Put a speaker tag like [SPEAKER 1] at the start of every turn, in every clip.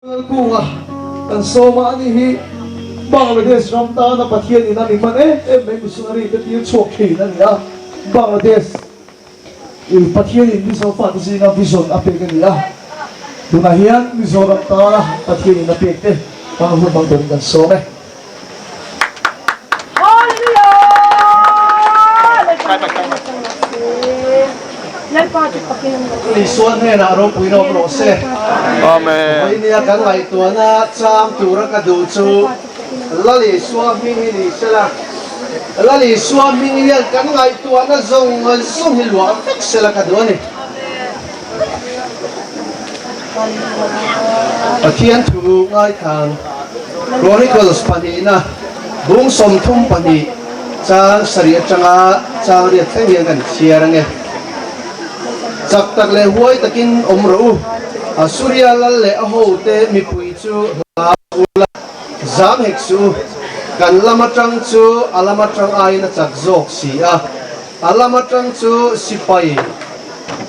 [SPEAKER 1] Lalkunga kan sawm a, ani hi Bangladesh ram tana Pathian in a mi hman em em mai missionary te tir chhuak thin a ni a, Bangladesh i Pathian in Mizo fate zinga vision a pek a ni a, tunah hian Mizoram tana Pathian in a pek te hmang hun hmang turin kan sawm e.
[SPEAKER 2] Isua hnenah ropui rawk rawh se. Vawinia kan ngaihtuahna chang tura ka duh chu Lal Isua hming hi ni sela. Lal Isua hming hian kan ngaihtuahna zawng zawng hi luah vek sela ka duh a ni. Pathian thu ngaithlang Chronicles pahnihna bung 32 chang sarih atanga chang riat thleng hian kan chhiar ange. Chak tak leh huai takin awm rawh u, Asuria lal leh a hote mipui chu hlau ula, zam hek suh u, kan lam atang chu a lam atang aiin a chak zawk si a. A lam atang chu sipai,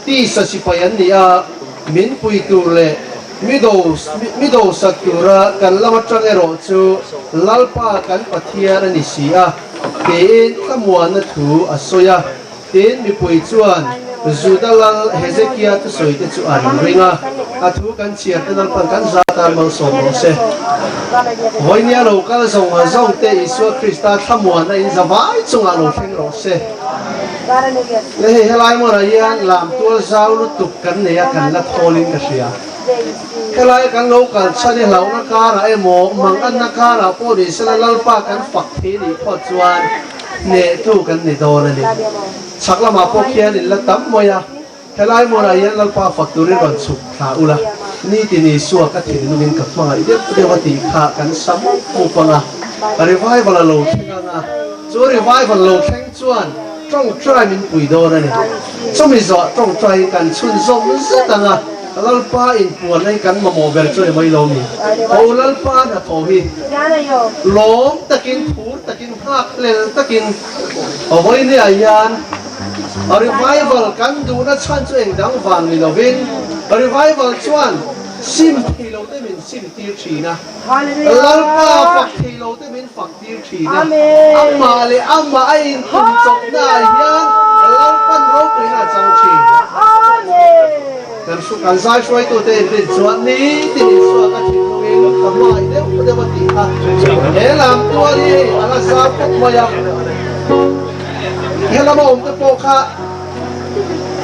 [SPEAKER 2] tisa sipai an ni a, min pui tur leh mi do mi dosak tura kan lam atang erawh chu Lalpa kan Pathian a ni si a, tiin thlamuanna thu a sawi a. Tin, mipui chuan Juda lal Hezekia thusawi te chu an ring a, a thu kan chhiar te Lalpan kan za tan malsawm rawh se. Vawinia lo kal zawng zawng te Isua Krista thlamuanna in za vai chungah lo thleng rawh se. Le hei helai hmunah hian lam tual zau lutuk kan nei a kan la thawl in ka hria. Helai kan lo kal chhan i hlauhna karah emaw manganna karah pawh ni sela Lalpa kan fak thei nih phawt chuan hnehtu kan ni dawn a ni. Chhak lamah pawh khian in la tam mai a, helai hmunah hian Lalpa fak turin rawn chhuk thla ula, nitin Isua ka thinlungin ka hmangaih deuh deuh a tih kha kan sa mup mup ang a, revival a lo thleng ang a, chu revival lo thleng chuan tawngtai min pui dawn a ni. Chumi zawh tawngtaiin kan chhunzawm zet ang a, Lalpa inpuan hi kan mamawh ber chu ni mai lo mi? Ho Lalpa hnathawh hi lawm takin phur takin nghak hlel takin vawinia hian revival kan duhna chhan chu engdang vang ni lovin revival chuan sim thei lo te min sim tir thin a, Lalpa fak thei lo te min fak tir thin a, amah leh amah a intum chawpna ah hian Lalpan ropuina a chang thin. Kan hru kan zai hruaitute inrin chuan nitin Isua ka thinlungin ka hmangaih deuh deuh a tih kha he lam tual hi hei a la zau khawp mai a, he lama awmte pawh kha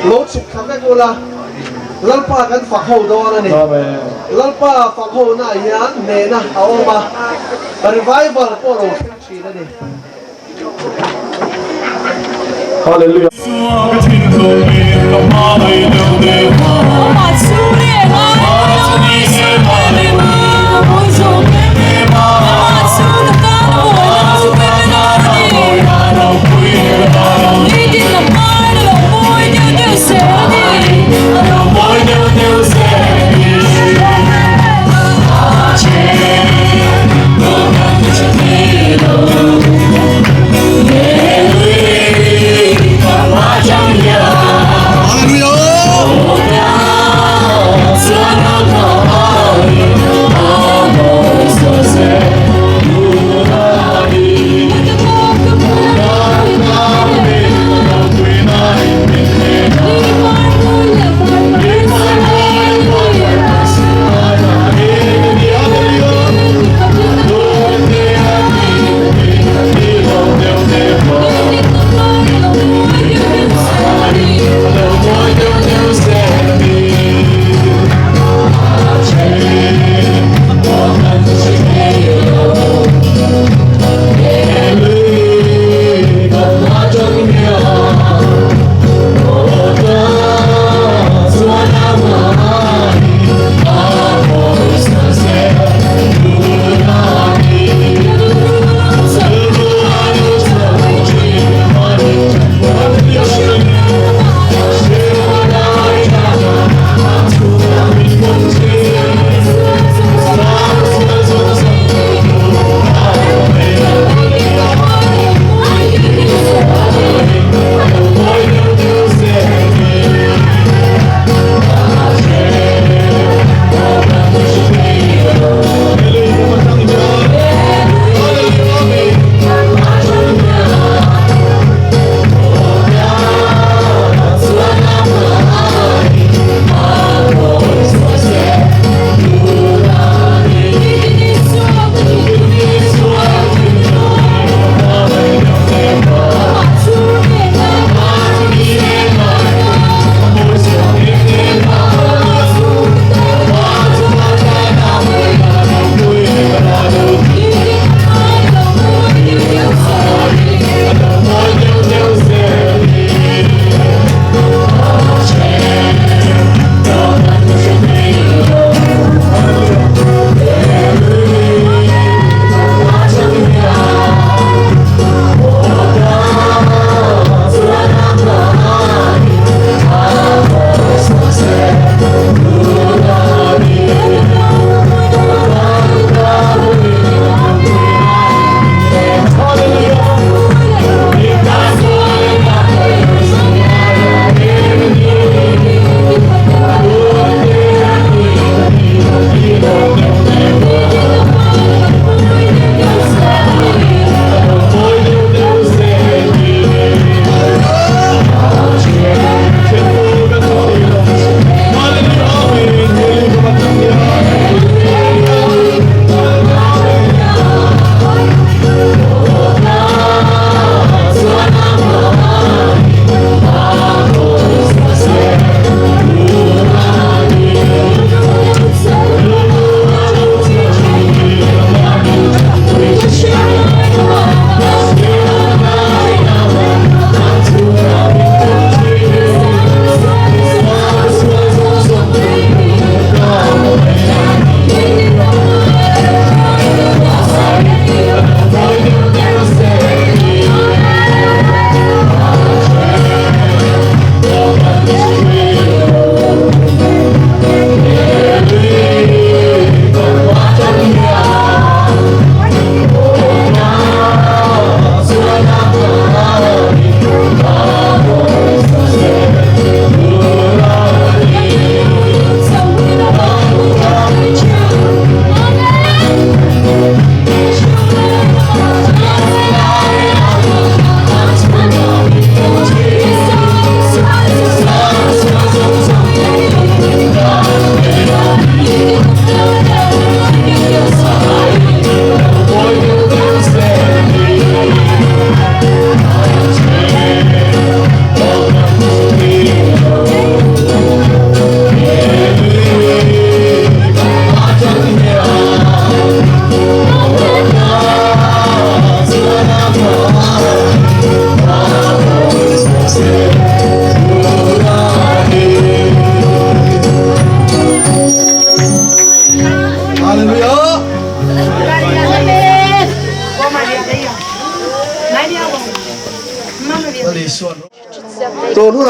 [SPEAKER 2] lo chhuk thla vek ula Lalpa kan fak ho dawn a ni. Lalpa fak ho naah hian hnehna a awm a, revival pawh a lo thleng thin a ni.
[SPEAKER 1] Hallelujah.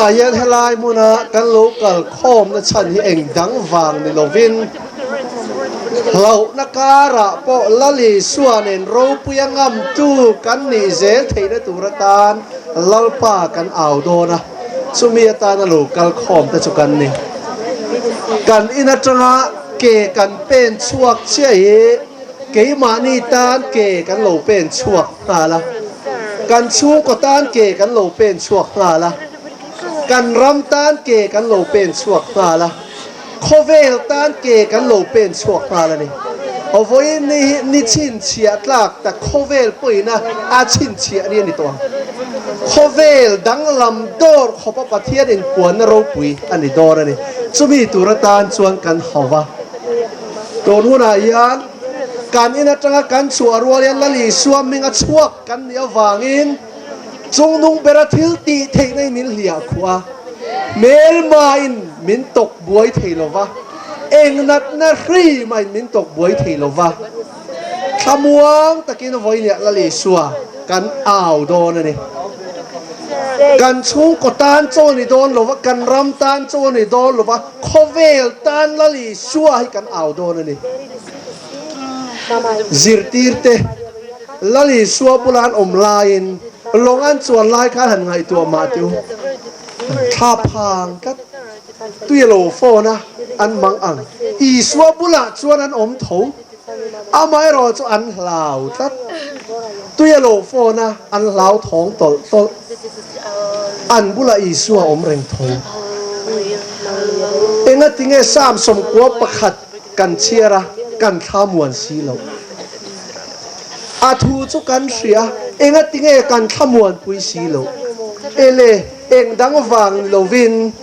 [SPEAKER 2] hunah hian helai hmuna kan lo kal khawmna chhan hi eng dang vang ni lovin hlauhna karah pawh Lal Isua nen ropuia ngamtu kan nih zel theihna tur atan Lalpa kan au dawn a, chumi atana lo kal khawm te chu kan ni. Kan in atanga ke kan pen chhuak chiah hi Keimahni tan ke kan lo pen chhuak nghal a, kan chhungkaw tan ke kan lo pen chhuak nghal a, kan ram tan ke kan lo pen chhuak nghal a, khawvel tan ke kan lo pen chhuak nghal a ni. Vawiin ni hi ni chhinchhiah tlak tak khawvel pawhin a a chhinchhiah ni a ni tawh ang. Khawvel danglam dawr khawpa Pathian inpuanna ropui a ni dawn a ni. Chumi tur atan chuan kan hau va. Tun hunah hian kan in atanga kan chhuah rual hian Lal Isua hming a chhuak kan nih avangin chungnung bera thil tih theihna in min hliah khuh a, hmelmain min tawk buai thei lo va, eng natna hrimain min tawk buai thei lo va, thlamuang takin vawinia Lal Isua kan au dawn a ni. Kan chhungkaw tan chaw ni dawn lo va, kan ram tan chaw ni dawn lo va, Khawvel tan Lal Isua hi kan au dawn a ni. Zirtirte, Lal Isua bula an awm laiin lawng an chuan lai khan han ngaihtuah mah tih u. An thla phang tlat. Tui a lo phone a, an mang ang. Isua bulah chuan an awm tho. Amaherawh chu an hlau tlat. Tui a lo phone a, an hlau thawng tawlh tawlh. An bulah Isua a awm reng tho. Engatinge Psalm 90 pakhat kan chhiar a, kan thla muan si loh? A thu chu kan hria, engatinge kan thla muanpui si loh? Ele, eng dang vang lovin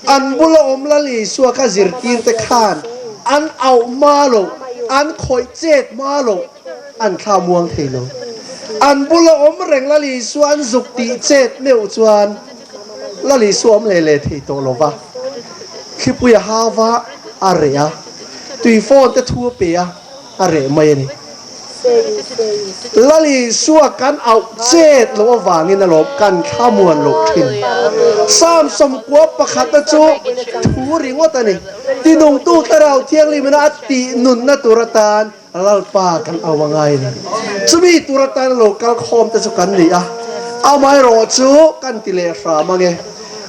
[SPEAKER 2] An bula awm Lal Isua kha zirtirte khan an auh hma loh, an khawih chet hma loh an thla muang thei lo. An bula awm reng Lal Isua an zuk tih chet meuh chuan Lal Isua awm leh leh thei tawh lo va. Thlipui a hau va, a reh a, tui phone te thu a pe a, a reh mai a ni. Lal Isua kan auh chet loh avangin alawm kan thlamuan loh thin. Psalm 91 na chu thu ringawt a ni. Tinungtu Thlarau Thianghlim ina a tih nunna tur atan Lalpa kan au a ngai a ni. Chumi tur atan lo kal khawm te chu kan ni a, amaherawh chu kan ti leh hram ange.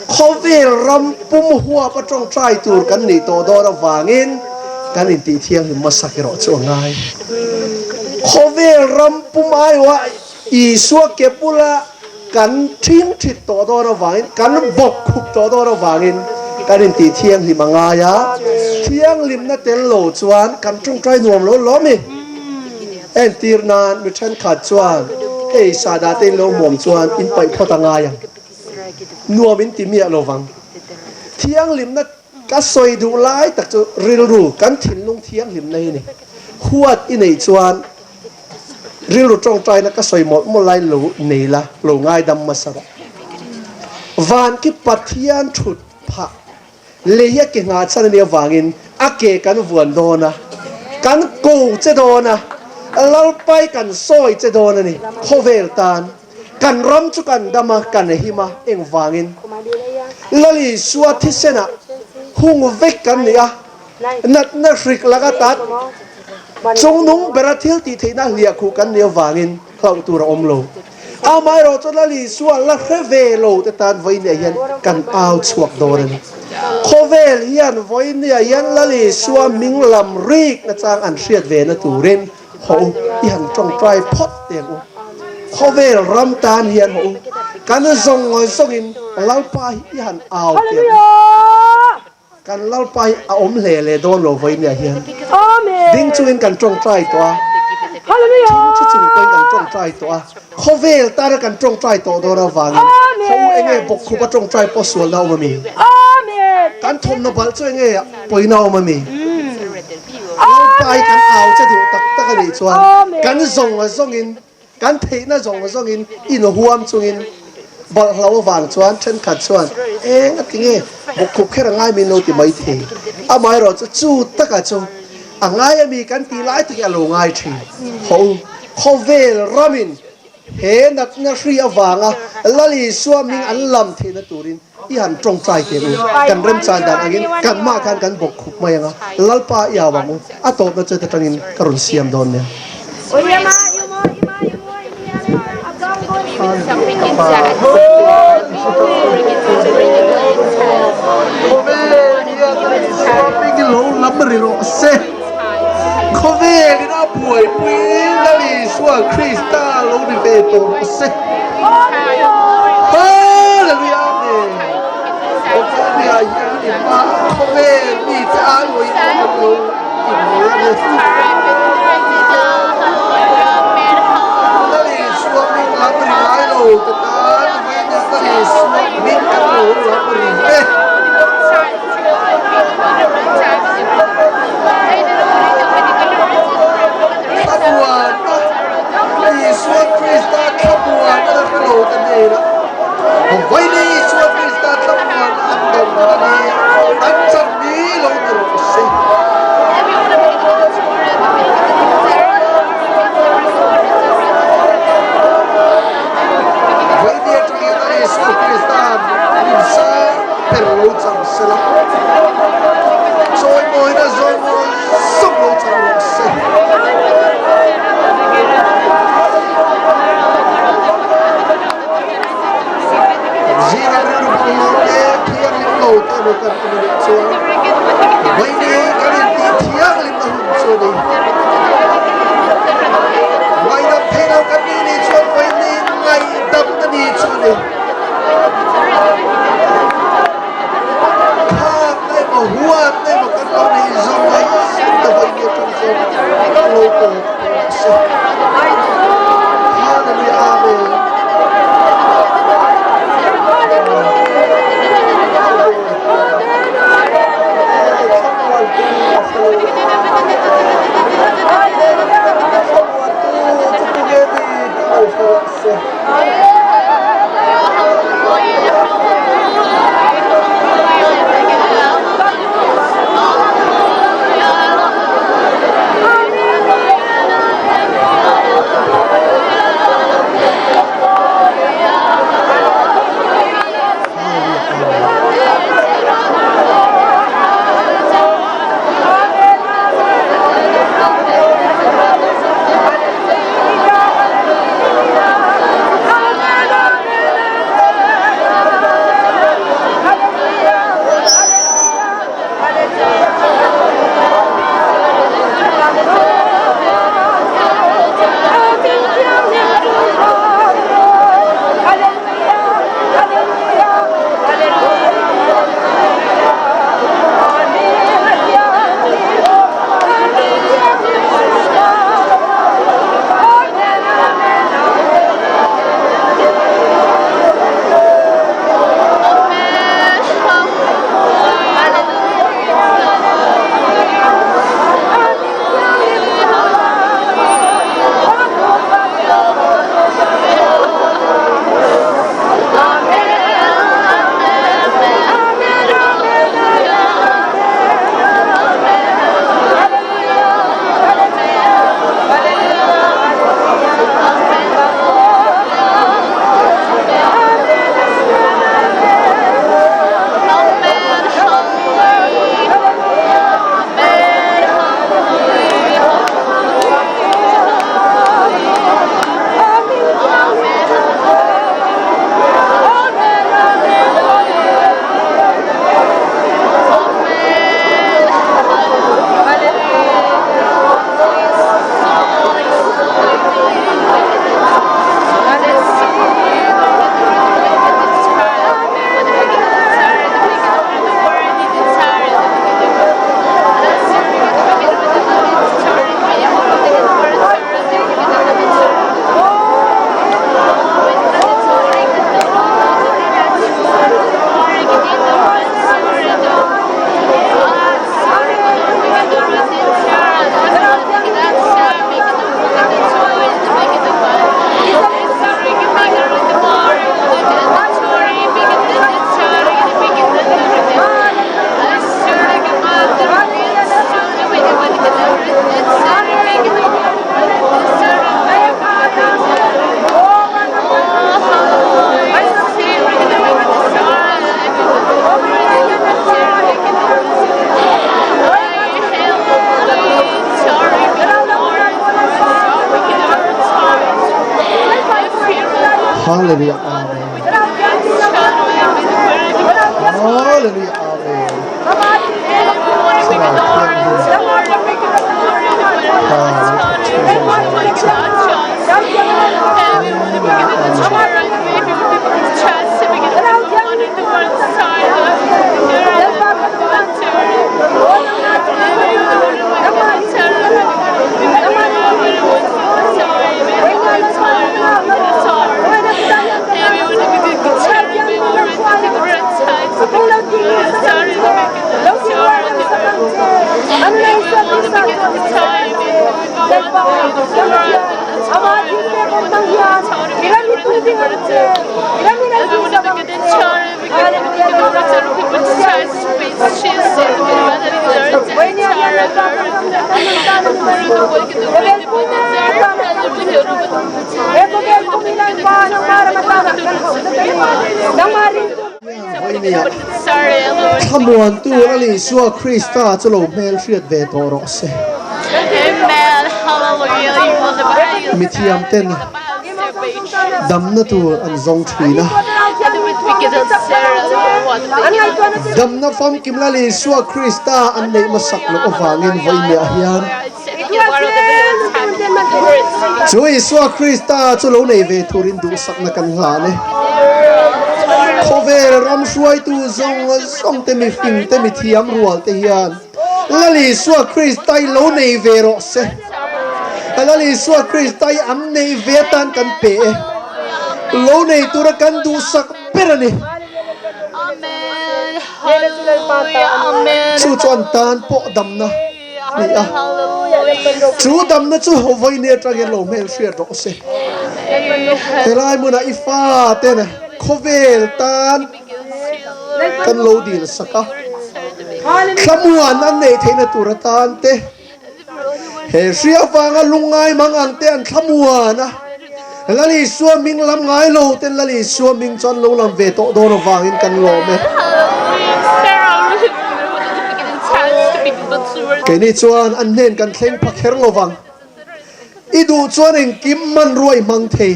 [SPEAKER 2] Khawvel ram pum huap a tawngtai tur kan nih tawh dawn avangin kan intih thianghlim hmasak erawh chu a ngai. Khawvel ram pum aiawh Isua ke bula kan thingthit tawh dawn avangin, kan bawk khup tawh dawn avangin kan intih thianghlim a ngai a. Thianghlimna tel lo chuan kan tawngtai nuam lo lawm i. Entir nan mi thenkhat chuan hei sahdah te in lo hmuam chuan in paih phawt a ngai ang. Nuam in ti miah lo vang. Thianghlimna ka sawi duh lai tak chu rilru kan thinlung thianghlimna hi a ni. Huat i neih chuan rilru tawngtaina ka sawi mawlh mawlh lai lo nei la, lo ngaidam hmasa rawh. Van khi Pathian thut phah lei a ke nghah chhan a nih avangin a ke kan vuan dawn a, kan ko che dawn a, Lalpai kan sawi che dawn a ni khawvel tan. Kan ram chu kan dam a, kan him a, engvangin? Lal Isua thisenah hung vek kan ni a, natna hrik laka tat chungnung bera thil tih theihna hliahkhuh kan nih avangin hlauh tur a awm lo. Amaherawh chu Lal Isua la hre ve lo te tan vawinia hian kan au chhuak dawn a ni. Khawvel hian vawinia hian Lal Isua hming lam rik nachang an hriat ve na turin Haw u, i han tawngtai phawt teh ang u. Khawvel ram tan hian haw u, kan zawng zawngin Lalpa hi i han au teh ang u. Kan Lalpa hi a awm hle leh dawn lo vawinia hian. Ding chungin kan tawngtai tawh a, thingthi chung pawhin kan tawngtai tawh a, khawvel tana kan tawngtai tawh dawn avangin haw u enge bawkkhupa tawngtai pawh sualna a awm a mi? Kan thawmhnaw balh chu enge pawina a awm a mi? Lalpa hi kan au che duh tak tak a nih chuan kan zawng a zawngin, kan theihna zawng a zawngin inhuam chungin bawlhlo avang chuan thenkhat chuan eng a ti nge bawkkhup kher a ngai min lo ti mai thei. Amaherawhchu chu taka chu a ngai a mi kan tih lai tak hi a lo ngai thin. Haw u, khawvel ramin he natna hri avanga Lal Isua hming an lam theihna turin. I han tawngtai teh ang u. Kan remchan dan angin kanmah khan kan bawk khup mai ang a, Lalpa i au ang u, a tawpna chu atangin ka rawn siam dawn nia. Khawvel hian Isua hming lo lam ri rawh se. Khawvel in a buaipui Lal Isua Krista lo ni ve tawh rawh se. Hallelujah Amen. Awkawmia hian i hma khawvel mite ai awih pawh an lo inhmu a ni. Lal Isua hming lam ri ngai lo te tan vawiin Lal Isua hming kan lo lam ri e. Thlamuanna, Isua Krista thlamuanna la hre lo te hnenah vawiin Isua Krista thlamuanna an dawn a ni, an chan ni lo ni rawh se. Vawiin atangin Isua Krista'n rinsa per lo chang sela, chawimawina zawng zawng lo chang rawh se. Zinga rilru bawlhhlawh te, thianghlim lo te emaw kan awm anih chuan vawiini kan intih thianghlimna hun chu a ni. Ngaihdam thei lo kan nih nih chuan vawiini ngaihdamna ni chu a ni. Khakna emaw huatna emaw kan lo neih zawng mai ta vawiini atang chuan lo tawp rawh se. Hallelujah Amen. Hallelujah Amen. Hallelujah Amen. Thlarau Thianghlim hna lo thawk chhunzawm zel ang che. Hallelujah Amen. Thlamuantu Lal Isua Krista chu lo hmel hriat ve tawh rawh se. Mithiam ten Damna tur an zawng thin a. Damna famkim Lal Isua Krista an neih hmasak loh avangin vawinia hian chu Isua Krista chu lo nei ve turin duhsakna kan hlan e. Khawvel ram hruaitu zawng zawng te mihring te mithiam rual te hian Lal Isua Krista i lo nei ve rawh se. Lal Isua Krista i an nei ve atan kan pe e. Lo nei tura kan duhsak ber a ni. Chu chuan tan pawh damna a ni a. Chu damna chu vawiin atangin lo hmel hriat rawh se. Helai hmunah i faten khawvel tan kan lo dil sak a, thlamuan an neih theihna tur atan te, he hria vanga lungngai mang ang te an thlamuan a, Lal Isua hming lam ngai lo ten Lal Isua hming chu an lo lam ve tawh dawn avangin kan lawm e. Keini chuan an hnen kan thleng pha kher lo vang. I duh chuan engkim hmanrua i hmang thei.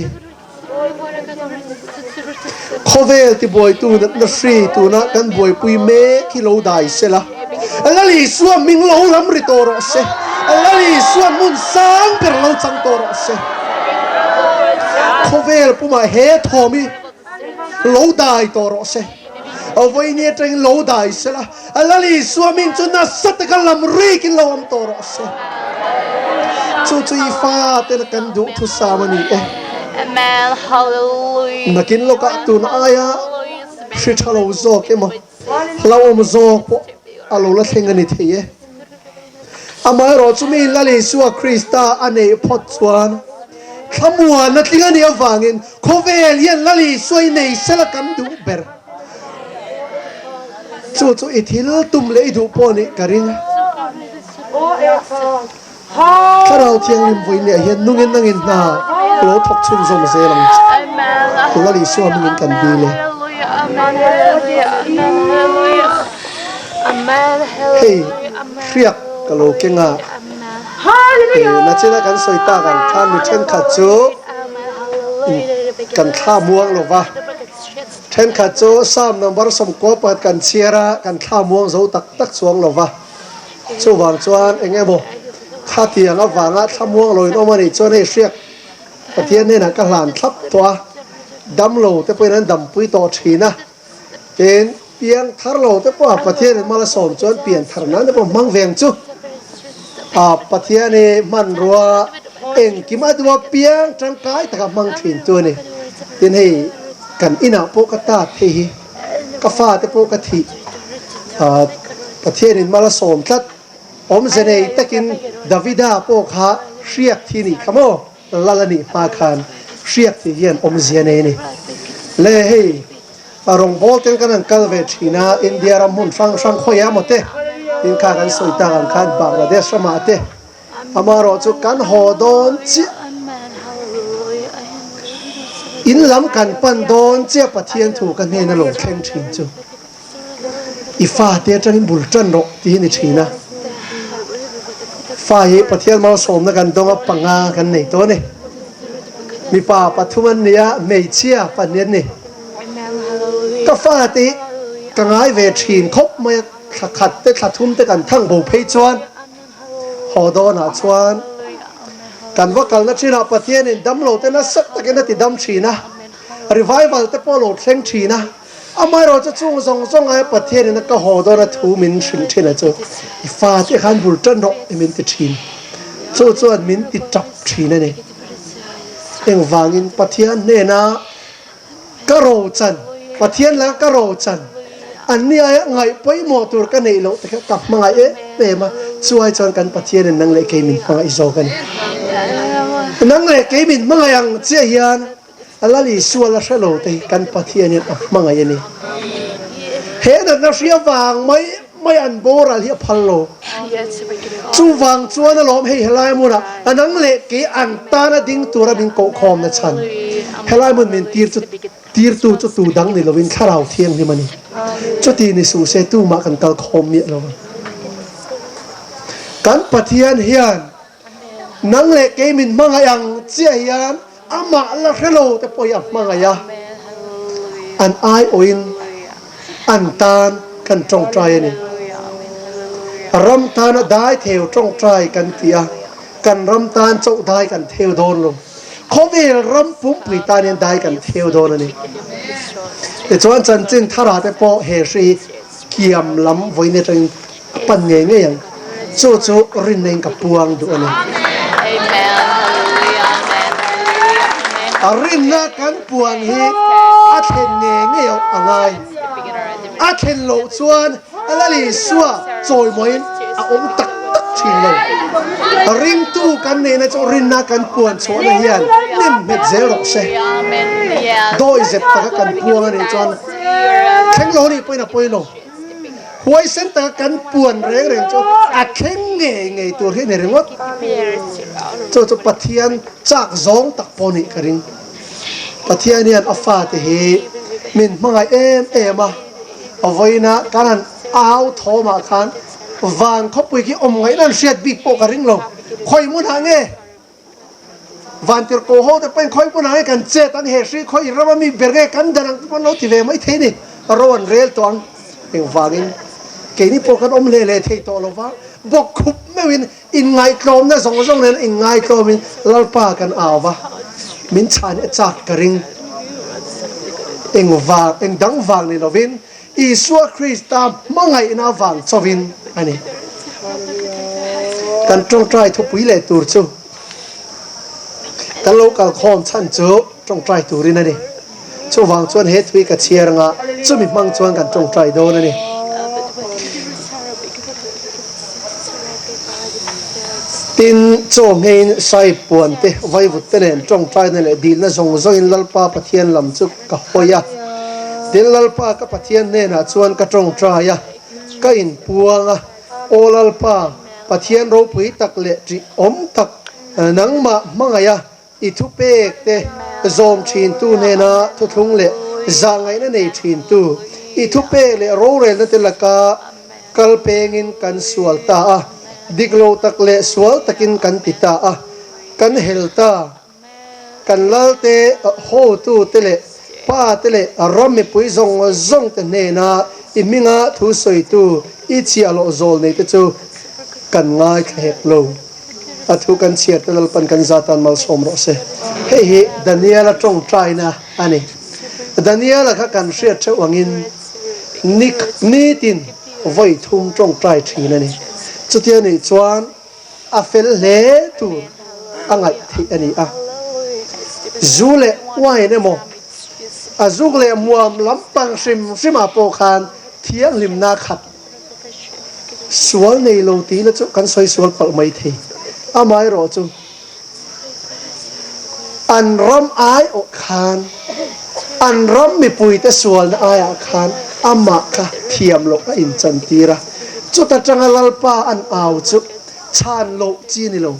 [SPEAKER 2] Khawvel tibuaitu natna hri tuna kan buaipui mek hi lo dai sela, Lal Isua hming lo lam ri tawh rawh se, Lal Isua hmun sang ber lo chang tawh rawh se. Khawvel pumah he thawm hi lo dai tawh rawh se. Vawiini atangin lo dai sela, Lal Isua hming chu nasa taka lam rikin lo awm tawh rawh se. Chu chu i faten kan duhthusam a ni e. Nakin lawkah tun aia hri tha lo zawk emaw, hlauhawm zawk pawh a lo la thleng a ni thei e. Amaherawhchu mi Lal Isua Krista a neih phawt chuan thlamuanna tling a nih avangin khawvel hian Lal Isua i nei sela kan duh ber. Chu chu i thil tum leh i duh pawh nih ka ring. Thlarau Thianghlim vawiin leh hian nungin nangin hna lo thawk chhunzawm zel ang che. Lal Isua hmingin kan dil e. Hei hriak ka lo keng a, nachina kan sawi tak ang khan mi thenkhat chu kan thla muang lo va, thenkhat chu Psalm number 11 kan chhiar a, kan thla muang zo tak tak chuang lo va, chuvang chuan eng emaw khatiang avanga thla muang lo in awm a nih chuan hei hriak Pathian hnenah ka hlan thlap tawh a, damlo te pawhin an dampui tawh thin a. Tin, piang thar lo te pawh a Pathian in mal a sawm chuan pian thar nan te pawh hmang ve ang chu. A Pathian hi hmanrua engkim a duh a piang tangkai taka hmang thin chu a ni. Tin hei kan inah pawh ka tat hei hi ka fate pawh ka thih a Pathian in mal a sawm tlat. Awmze nei takin Davida pawh kha hriak thi nih kha maw? Lal a nih hma khan hriak tih hian awmzia nei a ni. Le hei rawngbawl ten kan han kal ve thin a, India ram hmun hrang hrang khawiah emaw te tin kha kan sawi tak ang khan Bangladesh ramah te amaherawh chu kan haw dawn chiah in lam kan pan dawn chiah Pathian thu ka hnen a lo thleng thin chu. I fate atangin bul tan rawh tih hi ni thin a. Fa hi Pathian malsawmna kan dawng a, panga kan nei tawh a ni. Mipa pathum an ni a, hmeichhia pahnih an ni. Ka fate hi ka ngai ve thin khawp mai a, thla khat te thla thum te kan thang bo phei chuan haw dawnah chuan kan va kalna thinah Pathianin damlo te nasa takin a ti dam thin a, revival te pawh a lo thleng thin a. Amaherawh chu chung zawng zawng aia Pathianin a ka haw dawn a thu min hrilh thin a chu i fate khan bul tan rawh i min ti thin. Chu chuan min ti tap thin a ni. Engvangin Pathian hnena ka rochan, Pathian laka ka rochan, anni aia ngaih pawimawh tur ka neih loh te kha ka hmangaih em em a, chuai chuan kan Pathianin nang leh kei min hmangaih zawk a ni. Nang leh kei min hmangaih ang chiah hian A Lal Isua la hre lo te hi kan Pathianin a hmangaih a ni. He natna hria vang mai mai an boral hi a phal lo. Chuvang chuan alawm hei helai hmunah a nang leh kei an tana ding tura min kohkhawmna chhan. Helai hmun min tir chu tirtu chu tu dang ni lovin Thlarau Thianghlim a ni. Chuti ni suh se tumah kan kal khawm miah lo ang. Kan Pathian hian Nang leh kei min hmangaih ang chiah hian amah la hre lo te pawh hi a hmangaih a, an aiawhin an tan kan tawngtai a ni. Ram tana dai theu tawngtai kan ti a, kan ram tan chauh dai kan theu dawn lo. Khawvel ram pumpui tan hian dai kan theu dawn a ni. Tichuan chanchin thara te pawh he hri hi kiam lam vawiin atangin A pan ngei ngei ang. Chu chu rinna in ka puang duh a ni. A rinna kan puan hi a thlen ngei ngei a ngai. A thlen loh chuan a Lal Isua chawimawiin a awm tak tak thin lo. Ringtu kan neihna chu rinna kan puan chhuahna hian nem nghet zel rawh se. Dawihzep taka kan puang a nih chuan thleng lo nih pawhin a pawi lo. Huaisen taka kan puan reng reng chu a thleng ngei ngei tur hi a ni ringawt. Chu chu Pathian chak zawng tak pawh nih ka ring. Pathian hian a fate hi min hmangaih em em a, a vawiina kan han au thawmah khan van khawpui khi awm ngaihna an hriat bik pawh ka ring lo. Khawi hmunah nge? Vantirhkoh ho te pawhin khawi hmunah nge kan chet ang he hri khawi ram a mi ber nge kan dan ang te pawh an lo ti ve mai thei a ni. Ro an rel tawh ang. Engvangin keini pawh kan awm hle hle thei tawh lo va, bawk khup meuhin inngaihtlawmna zawng zawng nen inngaihtlawmin Lalpa kan au va, min chhan e chak ka ring. Engvang, engdang vang ni lovin Isua Krista hmangaihna vang chauhin a ni. Kan tawngtai thupui leh tur chu kan lo kalkhawm chhan chu tawngtai turin a ni. Chuvang chuan he thui ka chhiar anga chumi hmang chuan kan tawngtai dawn a ni. Tin, chaw ngheiin sai puan te, vaivut te nen tawngtaina leh dilna zawng zawngin Lalpa Pathian lam chu ka hawi a. Tin, Lalpa ka Pathian hnenah chuan ka tawngtai a, ka inpuang a, Aw Lalpa, Pathian ropui tak leh ṭihawm tak, nangmah hmangaih a, i thupek te zawm ṭhintu hnena thuthlung leh zahngaihna nei ṭhintu, i thupek leh rorelna te laka kal pengin kan sual ta a, dik lo tak leh sual takin kan ti ta a, kan hel ta. Kan lalte, hotute leh pate leh ram mipui zawng zawngte hnena i hminga thu sawitu i chhiahhlawh zawl neite chu kan ngaithla hek lo. A thu kan chhiarte Lalpan kan za tan malsawm rawh se. Hei hi Daniela tawngtaina a ni. Daniela kha kan hriat theuh angin nitin vawi thum tawngtai thin a ni. Chutia nih chuan A fel hle tur a ngaih theih a ni a. Zu leh wine emaw, a zuk leh muam lampang hrim hrimah pawh khan thianghlimna khat sual nei lo tihna chu kan sawi sual palh mai thei. Amaherawhchu, an ram aiawh khan, an ram mipuite sualna aiah khan amah kha thiam loh a inchantir a. Chuta tanga Lalpa an au chu chhan loh chi ni lo.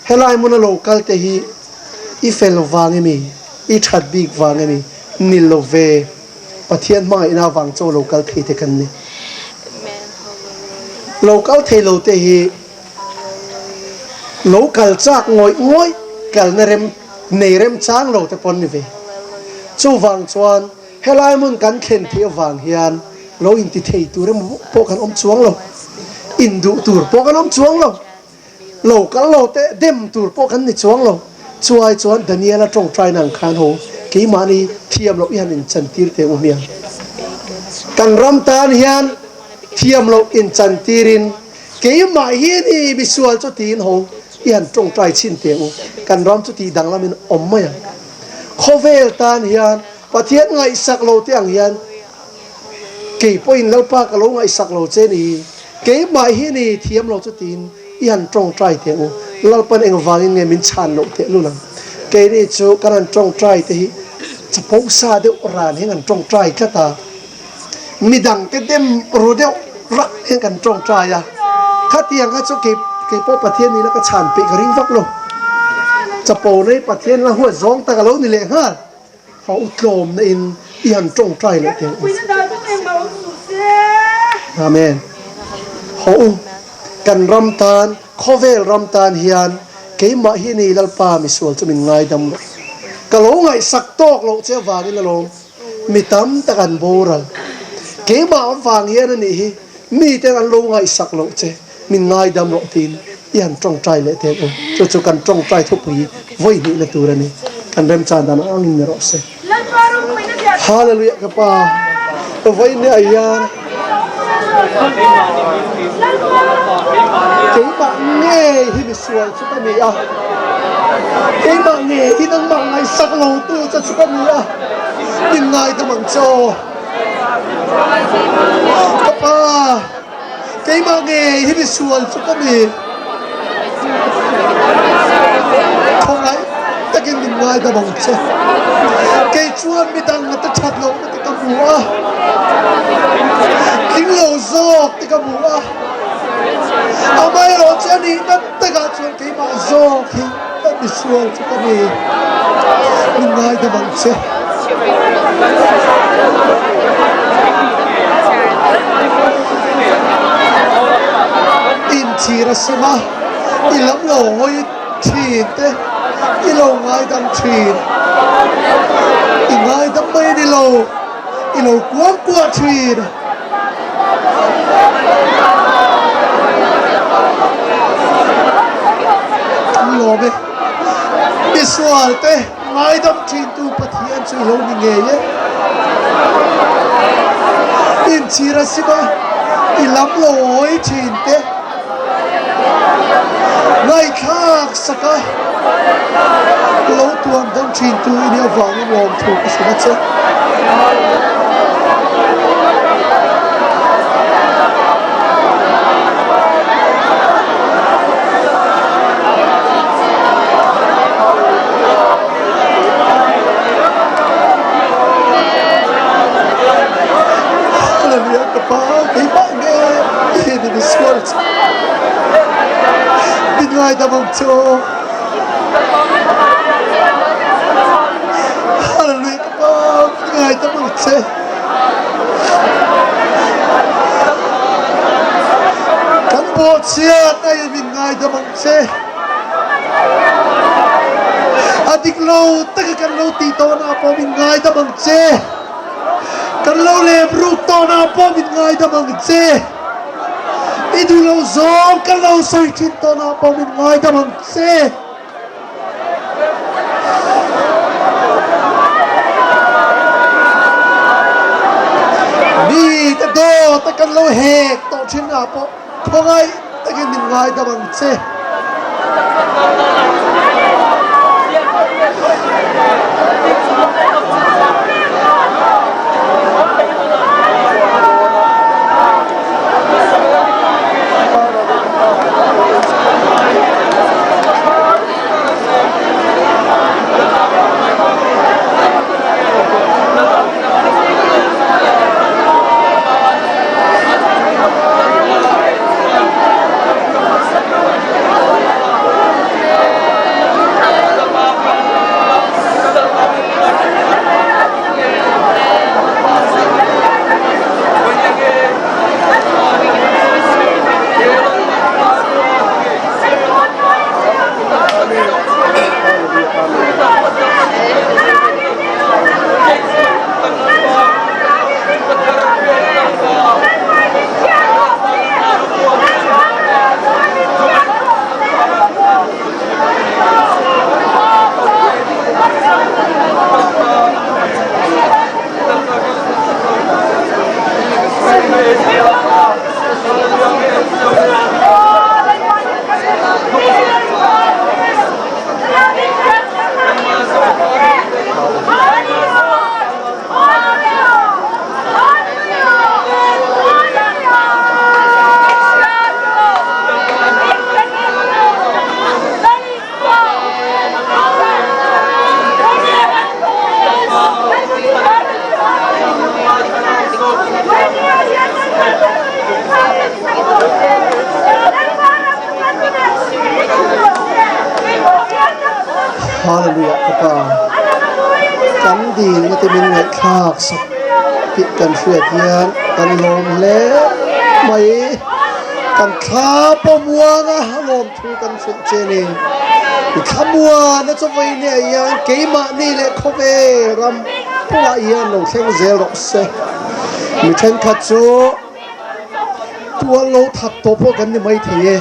[SPEAKER 2] Helai hmuna lo kal te hi i fel vang emi, i that bik vang emi ni lo ve. Pathian hmangaihna vang chaw lo kal thei te kan ni. Lo kal thei lo te hi Lo kal chak ngawih ngawih kalna rem nei remchang lo te pawn ni ve. Chuvang chuan helai hmun kan thlen theih avang hian lo inti thei tur emaw pawh kan awm chuang lo, induh tur pawh kan awm chuang lo. Lo kal lo teh dem tur pawh kan ni chuang lo. Chuai chuan Daniela tawngtai nang khan ho keimahni thiam loh i han inchantir teh u hmiang. Kan ram tan hian thiam loh inchantirin keimah hi ni misual chu tiin ho i han tawngtai chhin teh u. Kan ram chu tih danglamin awm mai ang. Khawvel tan hian Pathian ngaihsak lo te ang hian Kei pawhin Lalpa ka lo ngaihsak lo che ni, keimah hi ni thiam lo chu tiin i han tawngtai teh u. Lalpan engvangin nge min chhan loh teh lul ang? Keini chu kan han tawngtai te hi chapo sa deuh ran hian kan tawngtai tlat a, midangte dem ru deuh rak hian kan tawngtai a, khatiang kha chu kei kei pawh Pathian nihna ka chhan peih ka ring vak lo. Chapo nei Pathian la huat zawng tak a lo ni leh nghal. A u tlawmna in i han tawngtai leh teh u. Amen. Haw u, kan ram tan, khawvel ram tan hian keimah hi ni Lalpa misual chu min ngaidam rawh. Ka lo ngaihsak tawk loh che avangin alawm mi tam tak an boral. Keimah avang hian a nih hi miten an lo ngaihsak loh che. Min ngaidam rawh tiin i han tawngtai leh teh u. Chu chu kan tawngtai thupui vawi hnihna tur a ni. Kan remchan dan ang angin ni rawh se. Hallelujah ka pa vawi nia hian keimah ngei hi misual chu ka ni a, keimah ngei hi nangmah ngaihsak lo tu che chu ka ni a, min ngaidam ang che aw. Ka pa. Keimah ngei hi misual chu ka ni. Khawngaih takin min ngaidam ang che. Kei chuan midang te that lohna te ka hmu a, tling lo zawk te ka hmu a. Amaherawh chu a nihna takah chuan keimah zawk hi ka misual chu ka ni. Min ngaidam ang che. Inchhir a sim a, i lam lo hawi thin te, i lo ngaidam thin. I ngaidam mai a ni lo, i lo kuang kuah thin. An lawm e, misual te. Ngaidam thintu Pathian chu i lo ni ngei e. Inchhir a sim a, i lam lo hawi thin te. Ngaihthlak sak a, lo tuam dam thintu i nih avangin lawmthu ka hrilh a che. Hallelujah ka pa keimah nge i ni misual chu min ngaidam ang che aw Hallelujah ka pa min ngaidam ang che kan bawhchhiat a i min ngaidam ang che. A dik lo taka kan lo tih tawhna pawh min ngaidam ang che. Kan lo lem ruk tawhna pawh min ngaidam ang che. I duh lo zawng kan lo sawi thin tawhna pawh min ngaidam ang che. Mi te dawt a kan lo hek tawh thin ah pawh. Khawngaih takin min ngaidam ang che. Hallelujah ka Pa, kan dilna te min ngaihthlak sak tih kan hriat hian kan lawm hle mai. Kan thla pawh muanga lawmthu kan hrilh che ni. I thla muana chu vawinia hian keimahni leh khawvel ram pumah hian lo thleng zel rawh se. Mi thenkhat chu Tual lo that tawh pawh kan ni mai thei e.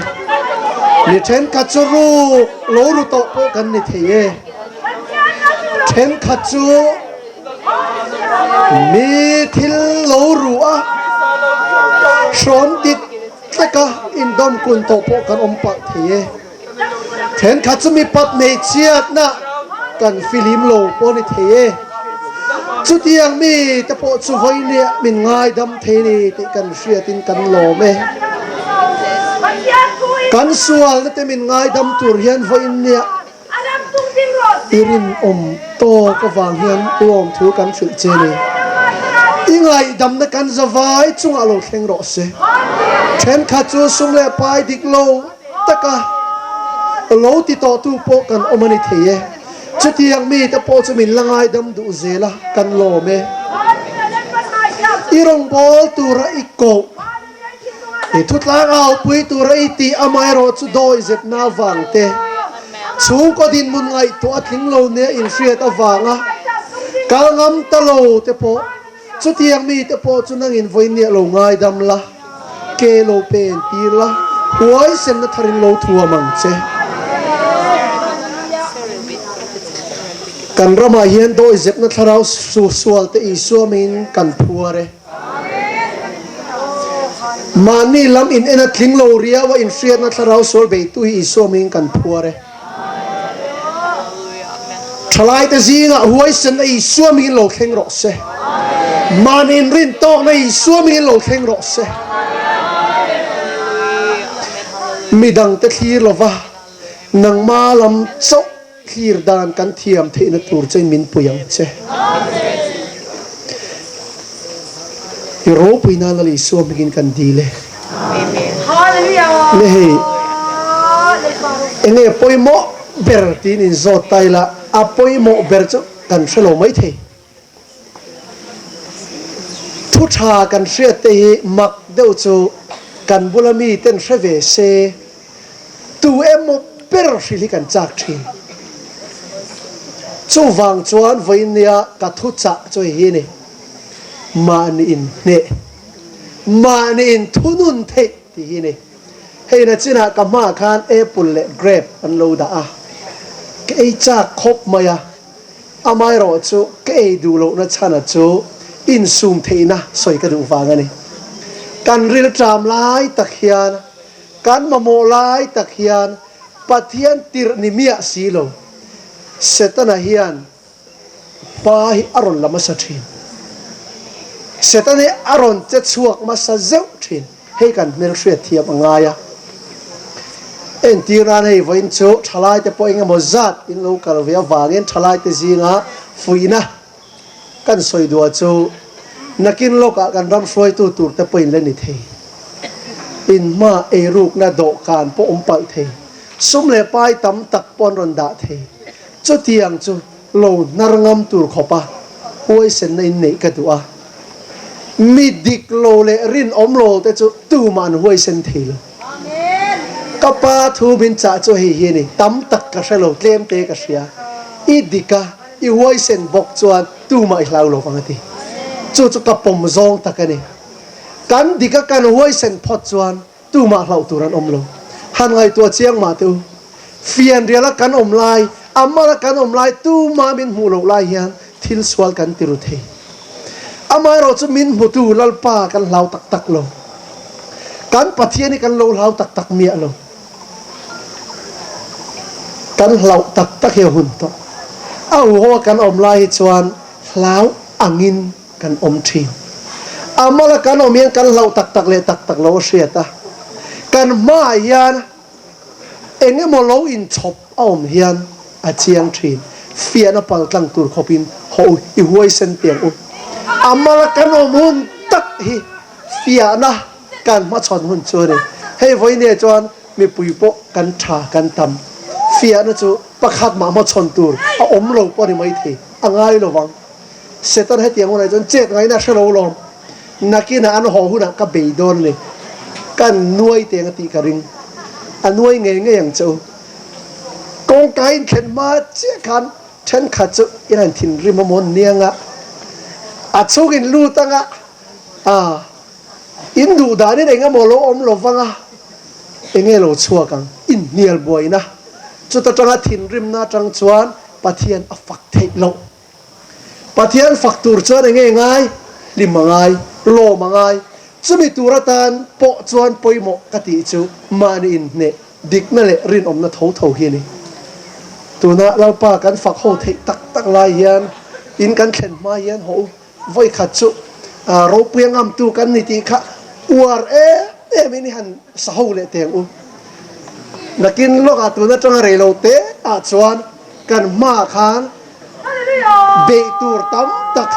[SPEAKER 2] Mi thenkhat chu ruk lo ru tawh pawh kan ni thei e. Thenkhat chu mi thil lo ru a, hrawm dik tleka indawm kun tawh pawh kan awm palh thei e. Thenkhat chu mipat hmeichhiatna kan filim lo pawh a ni thei e. Chutiang mi te pawh chu vawinia min ngaidam thei a ni tih kan hriatin kan lawm e. Kan sualna te min ngaidam tur hian vawinia I rinawm tawk avang hian lawmthu kan hrilh che ni. I ngaihdamna kan zavai chungah lo thleng rawh se. Thenkhat chu sum leh pai dik lo taka lo ti tawhtu pawh kan awm a ni thei e. Chutiang mite pawh chu min la ngaidam duh zel a, kan lawm e. I rawngbâwl tura i koh. I thutlang aupui tura i tih amaherawh chu dawihzepna avang te, chhungkaw dinhmun ngaihtuah a tling lo nia inhriat avanga kal ngam ta lo te pawh, chutiang mite pawh chu nangin vawinia lo ngaidam la, ke lo pen tir la, huaisenna tharin lo thuam ang che. Kan ramah hian dawihzepna thlarau sual te Isua hmingin kan phuar e. Mahni lam in en a tling lo riau a, inhriatna thlarau sual beitu hi Isua hmingin kan phuar e. Thalaite zingah huaisenna Isua hmingin lo thleng rawh se. Mahni inrin tawkna Isua hmingin lo thleng rawh se. Midangte thlir lova nangma lam chauh Thlir dan kan thiam theihna tur chuan min pui ang che. I ropui nan Lal Isua hmingin kan dil e. Le hei, enge pawimawh ber tiin inzawt ta ila, a pawimawh ber chu kan hre lo maithei. Thu tha kan hriat te hi mak deuh chu kan bula mi ten hre ve se tu emaw ber hrilh hi kan chak thin. Chuvang chuan vawinia ka thu chah chu hei hi a ni, mahni inhneh, mahni inthunun theih tih hi a ni. Hei na chinah ka hmaah khan apple leh grape an lo dah a, ka ei chak khawp mai a. Amaherawh chu ka ei duh lohna chhana chu insum theihna sawi ka duh vang a ni. Kan rilṭam lai tak hian, kan mamawh lai tak hian Pathian tirh ni miah si lo. Setana hian hma hi a rawn la hmasa ṭhin. Setana hi a rawn che chhuak hmasa zeuh ṭhin. Hei kan hmelhriat thiam a ngai a. Entir nan hei vawiin chu thalaite pawh eng emaw zat in lo kal ve avangin thalaite zinga fuihna kan sawi duah chu nakin lawkah kan ram hruaitu tur te pawhin la ni thei. Inhma eirukna dawhkan pawh awm palh thei. Sum leh pai tam tak pawh an rawn dah thei. Chutiang chu lo hnar ngam tur khawpa huaisenna in neih ka duh a. Mi dik lo leh rinawm lo te chu tumah an huaisen thei lo. Ka pa thu min chah chu hei hi a ni, tam tak ka hre lo, tlem te ka hria. I dik a, i huaisen bawk chuan tumah i hlau lo vang a ti. Chu chu ka pawm zawng tak a ni. Kan dik a kan huaisen phawt chuan Tumah hlauh tur an awm lo. Han ngaihtuah chiang mah teh u. Fianriala kan awm lai, a mala kan awm lai tumah min hmuh loh lai hian thil sual kan ti ru thei. Amaherawh chu min hmutu Lalpa kan hlau tak tak lo. Kan Pathian hi kan lo hlau tak tak miah lo. Kan hlauh tak tak hi a hun tawh. A huho a kan awm lai hi chuan hlau angin Kan awm thin. A mala kan awm hian kan hlauh tak tak leh tak tak lo a hriat a. Kan hmaah hian eng emaw lo inchhawp a awm hian a chiang thin. Fiahna pal tlang tur khawpin haw u, i huaisen teh ang u. A mala kan awm hun tak hi fiahna kan hmachhawn hun chu a ni. Hei vawinia chuan mipui pawh kan tha kan tam.
[SPEAKER 1] Fiahna chu pakhat mah hmachhawn tur a awm lo pawh a ni maithei, a ngai lo vang. Satan hetiang hunah chuan chet ngaihna a hre lo lawm. Nakinah an haw hunah ka bei dawn a ni. Kan nuai teng a tih ka ring. A nuai ngei ngei ang che u. Kawngka in thlen hma chiah khan thenkhat chu in han thinrim a maw niang a, a chhung in lut ang a, ah in duh danin eng emaw lo awm lo vang a, enge lo chhuak ang? Inhnial buaina chuta tanga thinrimna atang chuan Pathian a fak theih loh. Pathian fak tur chuan enge ngai? Hlim a ngai, lawm a ngai. Chumi tur atan pawh chuan pawimawh ka tih chu mahni inhneh dikna leh rinawmna tho tho hi a ni. Tuna Lalpa kan fak ho theih tak tak lai hian in kan thlen hma hian haw u vawikhat chu ropui a ngamtu kan ni tih kha uar em em in i han sa ho leh teng u. Nakin lawkah tun atanga rei lo te ah chuan kan hmaah khan Beih tur tam tak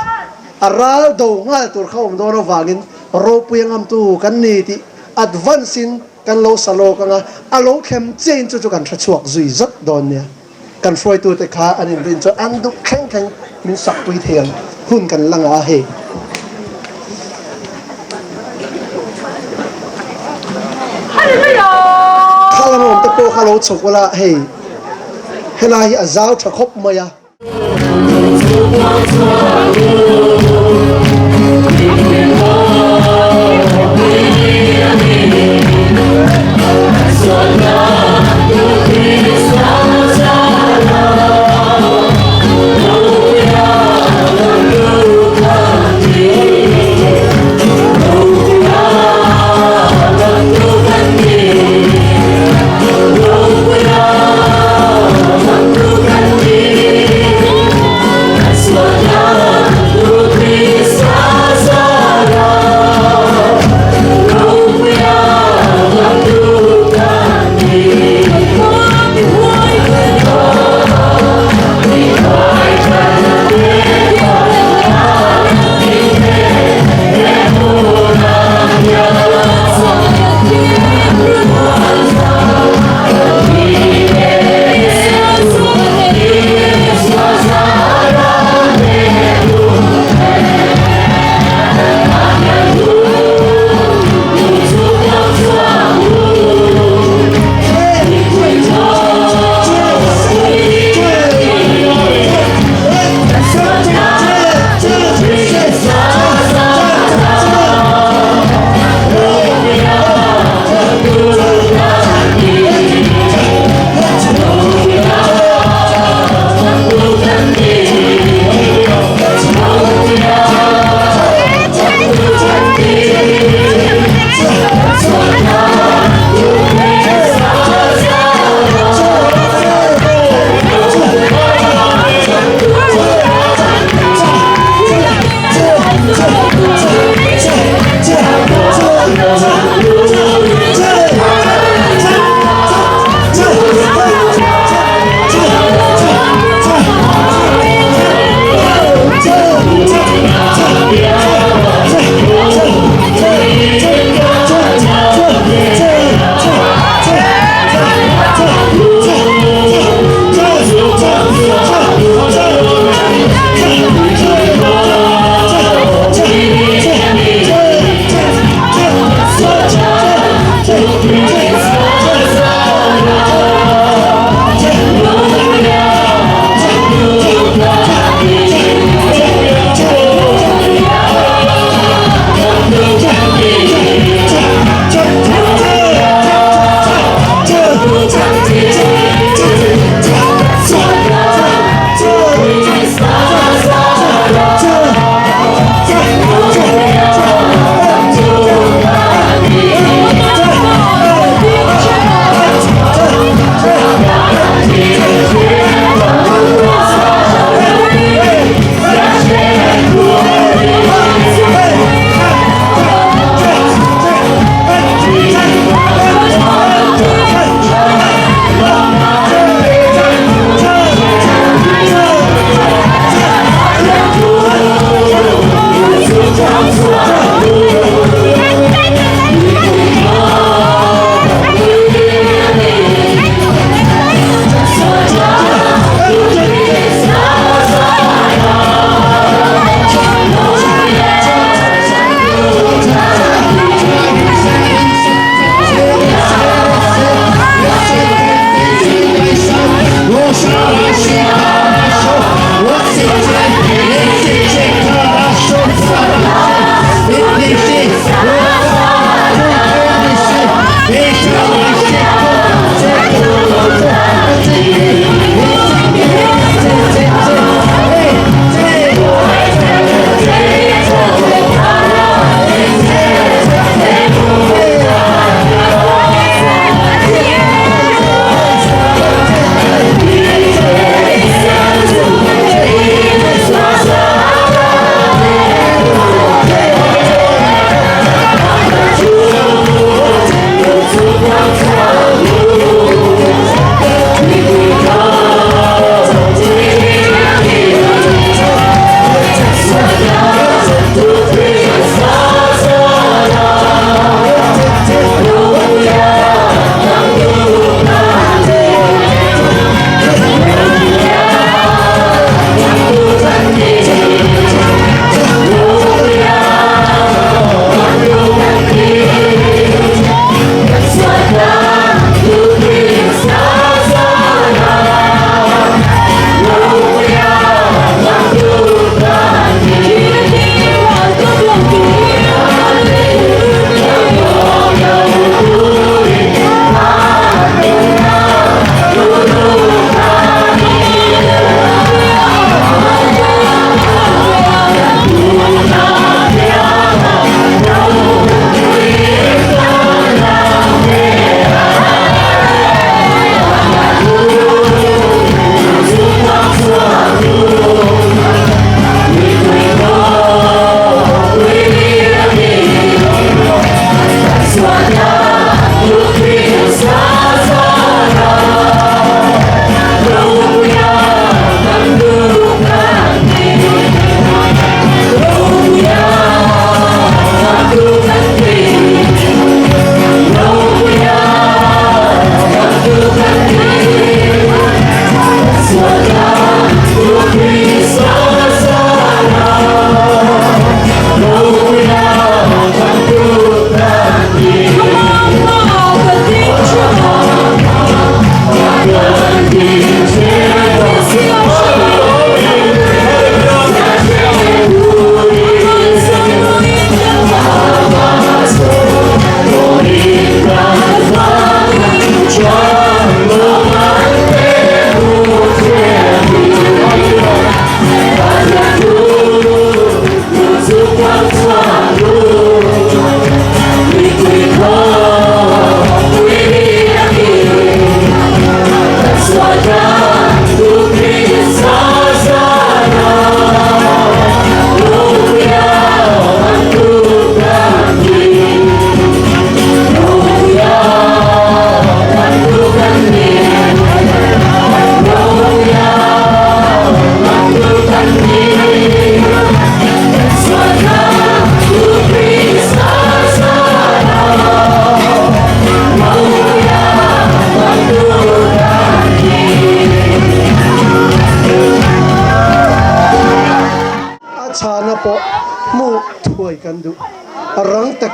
[SPEAKER 1] a ral do nghal tur kha awm dawn avangin ropui a ngamtu kan ni tih advance in kan lo sa lawk ang a, a lo thlem chiahin chu chu kan hre chhuak zui zat dawn nia. Kan hruaitute kha an inrin chuan an duh thleng thleng min sakpui thei ang hun kan la ngah a hei. Kha lam awm te pawh kha lo chhuk ula hei. Helai hi a zau tha khawp mai a.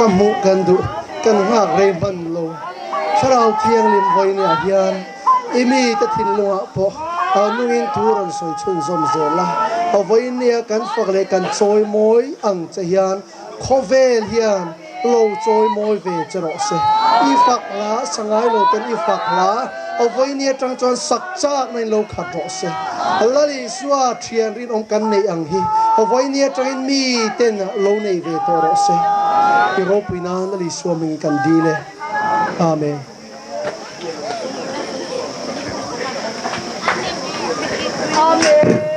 [SPEAKER 2] hmuh kan duh, kan nghak rei hman lo. Thlarau Thianghlim vawinia hian i mite thinlungah pawh a nungin thu rawn sawi chhunzawm zel a, a vawinia kan fak leh kan chawi mawi ang che hian khawvel hian lo chawi mawi ve che rawh se. I fak hla sa ngai lo ten i fak hla a vawinia atang chuan sak chakna in lo khat rawh se. Lal Isua thian rinawm kan neih ang hi a vawinia atangin miten lo nei ve tawh rawh se. I ropui nan Lal Isua mingin kan dil e. Amen.
[SPEAKER 3] Amen.